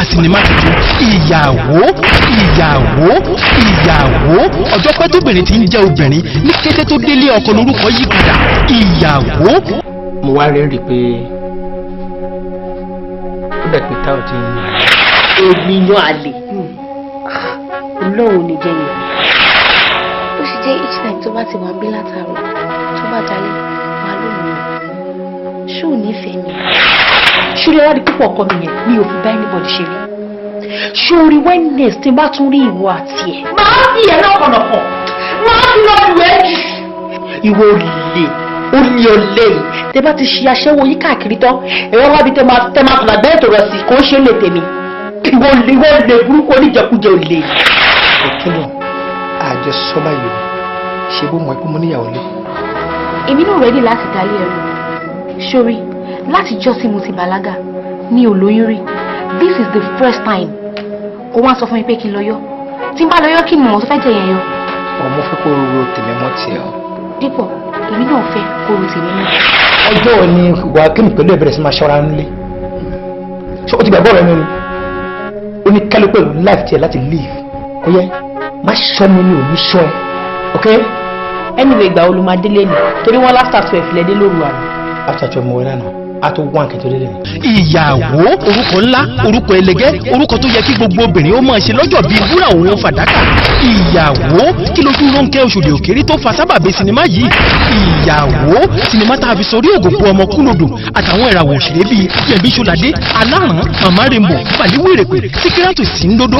Sinimá tuntun Ìyàwó, Ìyàwó, Ìyàwó. Ọjọ́ pẹ́ tóbìnrin ti ń jẹ́ obìnrin, ní kété tó délé ọkọ lórúkọ yí padà, Ìyàwó. Mo wá rí rí pé ó dẹ̀ pé táwọn ti ń Èmi yan àlè, Ọlọ́run ní jẹ́ yẹn. Ó sì jẹ́ each time tó bá ti wà ń bí látàárọ̀, tó bá dalẹ̀ wà lónìí, ṣó ò nífẹ̀ẹ́ mi? Ṣúlẹ̀ wá di púpọ̀ ọkọ mi yẹn, mi ò fi bá anybody ṣeré. Ṣórí, when next tí n bá tún rí ìwọ àti ẹ̀, máa fi ẹ̀ lọ́kànlọ́kàn, máa fi lọ lù ẹ́ jù. Ìwọ olè, olè, olè yìí, tẹ bá ti ṣe aṣẹ́wó yín káàkiri tán, ẹ̀rọ wá bí tẹ máa fìlà gbẹ́ ètò rẹ̀ sí kò ń ṣe lè tèmi. Ìwọ olè, ìwọ olè burúkú, oníjẹkújẹ, olè yìí. Òtún àjọ sọ́bà yìí ṣe bó mọ̀ ẹ́ pé mo níyàwó lé. Èmi náà ready láti dalé ẹrù. Sórí, láti jọ́ tí mo ti bàlágà mi ò lóyún rí. This is the first time. Ó wá sọ fún mi pé kí n lọ yọ. Tí n bá lọ yọ, kí ni mo fẹ́ jẹ yẹn yọ? Ọmọ fẹ́ kó ro tèmi mọ́ tiẹ̀ o. Dípò, èmi náà fẹ́ kó ro tèmi mọ́. Ọjọ́ ni wà á kémi pẹ̀lú ẹ̀bẹ̀rẹ̀ sí máa ṣọ́ra nílé. Ṣé o ti gbàgbọ́ rẹ nínú ó ní kálí pẹ̀lú life tiẹ̀ láti live? Kò yẹ má ṣọ́ mi, ní òní ṣọ́ ẹ, ok. Anyway, ìgbà wo ló máa délé ni? Torí wọn after 12 lẹ́dẹ́ lóru àná. After 12 mo wọlé àná, a tó 1 kẹtọ délé ni. Ìyàwó, orúkọ ńlá, orúkọ ẹlẹgẹ́, orúkọ tó yẹ kí gbogbo obìnrin ó máa ṣe lọ́jọ́ bíi wúrà òun fàdákà. Ìyàwó, kí lójú Rónkẹ́ Oṣòdì Òkèrè tó fa sábàbí sinimá yìí? Ìyàwó, sinimá tá a fi sọrí ògògbó ọmọ kúlòdò àtàwọn ìràwọ̀ òṣèré bíi Yẹmí Ṣọládé Aláràn, Màmá Rainbow, Fàlíwèrèpè, Síkírátù Síndodo.